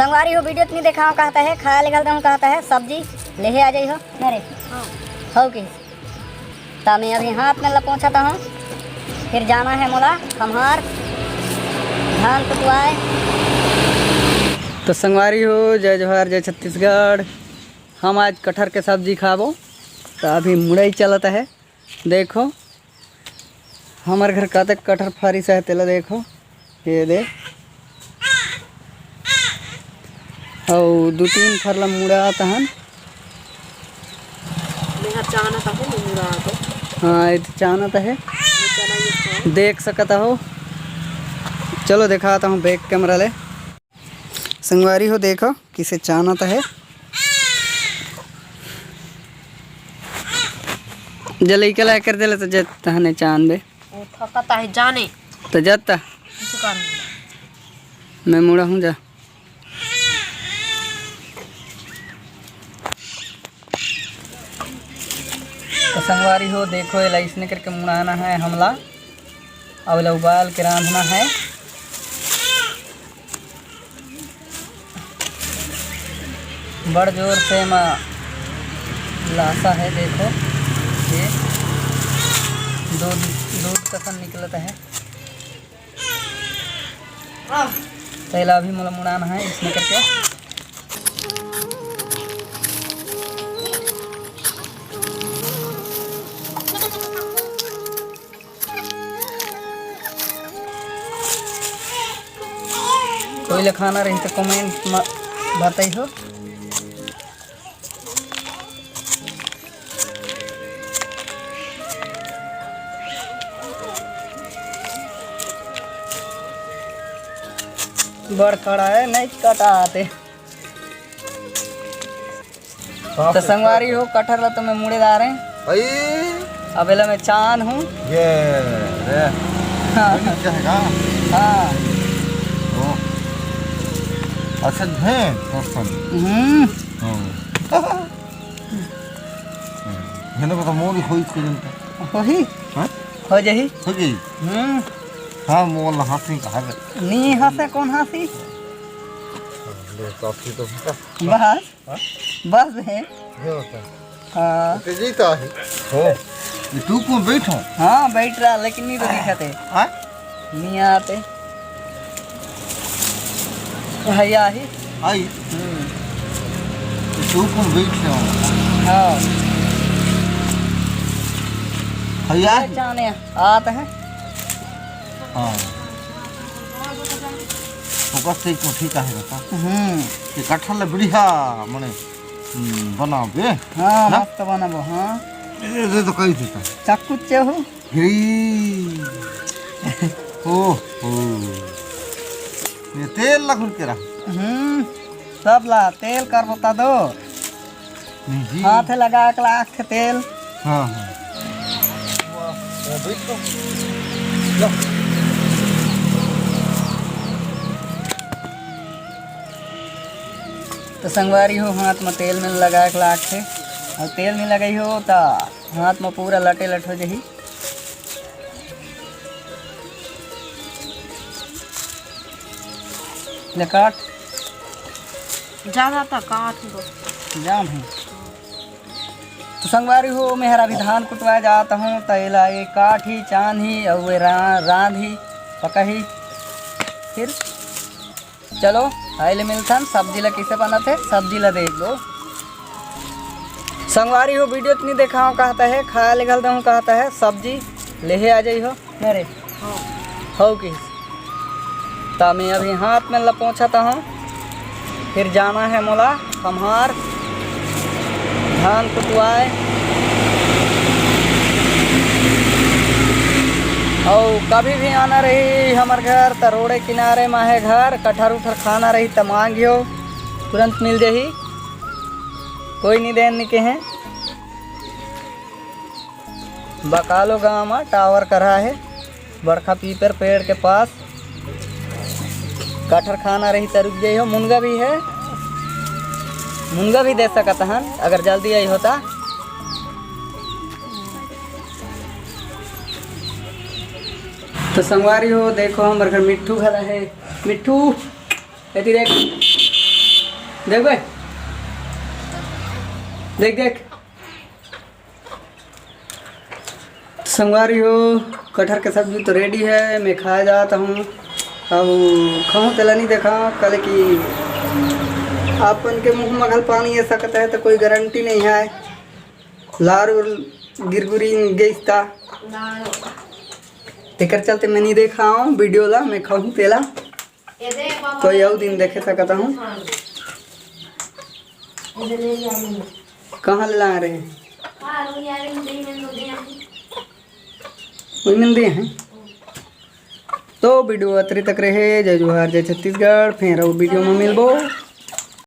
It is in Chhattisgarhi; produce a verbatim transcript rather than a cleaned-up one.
संगवारी हो, वीडियो तो नहीं देखाव कहता है, खाए ले घल दहूँ कहता है, सब्जी लेहे आ जाई हो। अरे, हाँ। हो कि? त मैं अभी हाथ में लपोछत हूँ, फिर जाना है मोला खम्हार धान कुटवाए। तो संगवारी हो, जय जोहार, जय छत्तीसगढ़। हम आज कटहर के सब्जी खाबो, तो अभी मुड़ई चलत है। देखो, हमर घर कतक कटहर फरिस हे, तेला देखो, ये दे। अउ दू तीन फर ला मुड़ात हन। मेहा चानत आहे, मैं मुड़ात हो। हाँ, ये तो चानत आहे। ये चना ये खाओ। देख सकत हो। चलो, देखात हूँ back camera ले। संगवारी हो, देखो, किसे चानत हे। जे लइका ला कर देले, तो जे तहने चान बे। वो थकत आहे जाने। तो जाता। किसी कारण। मैं मुड़ा हूँ जा। तो संगवारी हो, देखो, एला इसने करके मुड़ाना है हमला। अब एला उबाल के रांधना है। बड़ जोर से एमा लासा है, देखो, ये दूध, दूध कसन निकलत है। तेला अभी मोला मुड़ाना है इसने करके। कोई ला खाना रही तो comment म बताई हो। बड़ कड़ा है, नहीं कटा आते। तो संगवारी हो, कटहर ला तो मैं मुड़े डारे। आई। अब एला मैं चान हूँ। ये रे। हाँ। वही क्या है का? हाँ। ओ। अच्छा है, दोस्तों। हम्म। हम्म। ये ना पता मोरी होई इसको जनता। होही? हाँ? हो जाही। हो गई? हम्म। हाँ, मोल हंसी कहा गए। नी हंसे, कौन हंसी? ले, काफी तो बस। हाँ? बस है। ये होता है। हाँ। तो जीता है। हो। ये तू को बैठो। हाँ, बैठ रहा, लेकिन नहीं तो दिखाते। हाँ? नहीं आते। भैया ही। आई। हम्म। ये तू को बैठो। हाँ। भैया ये ही। जाने आते हैं। हाँ। ओकर से एक मुट्ठी काहे बता? हम्म। ये कटहल ले बढ़िया, मने, हम्म, बनाबे। हाँ, ना? मस्त बनाबो, हाँ। ये दे तो कही देता। चाकू चाहू? गिरी। ओ, ओ। ये तेल लगुर के रहा। हम्म, सब ला तेल कर बता दो। जी। हाथ लगा के लाग थे तेल। हाँ, हाँ। वाह, वाह, बिल्कुल। लो। तो संगवारी हो, हाथ में तेल में लगा के लाग थे, और तेल नहीं लगाई हो तो हाथ में पूरा लटे लट हो जाही। ले काट। ज्यादा तो काट दो। जाम है। तो संगवारी हो, मैं हर अभी धान कुटवाए जात हूँ, तो एला ये काट ही, चान ही, और ये रा-, रांध ही, पका ही। फिर चलो, आइले मिलथन, सब्जी ला कैसे बनत है, सब्जी ला देख लो। संगवारी हो, वीडियो तो नहीं देखाव कहता है, खाए ले घल दहूँ कहता है, सब्जी लेहे आ जाई हो। मेरे हाँ। हो कि? त मैं अभी हाथ में लपोछत हूँ, फिर जाना है मोला खम्हार धान कुटवाए। अउ कभी भी आना रही हमर घर, त रोडे किनारे मा है घर। कटहर उठर खाना रही त मांगियो, तुरंत मिल जाही, कोई नहीं देन नहीं कहे। बकालो गांव मा टावर करा है, बड़खा पीपर पेड़ के पास। कटहर खाना रही त रुक जाई हो। मुनगा भी है, मुनगा भी दे सकत हन अगर जल्दी आई होता। तो संगवारी हो, देखो हमर घर मिट्ठू घला है। मिट्ठू, एती देख। देख भाई, देख, देख। संगवारी हो, कटहर के सब्जी तो ready है, मैं खाए जात हूँ। अब खाऊँ तेला नहीं देखा, कल की अपन के मुँह में घल पानी आ सकत है, तो कोई गारंटी नहीं है। लार उर गिरगुरी गइस ता, तेकर चलते मैं नहीं देखा हूँ वीडियो ला, मैं खाऊँ तेला। कोई अउ दिन देखे सकत हूँ। कहाँ ले ला रहे? वही मन दे हैं। तो वीडियो अतरी तक रहे। जय जोहार, जय छत्तीसगढ़। फिर अउ वीडियो में मिलबो।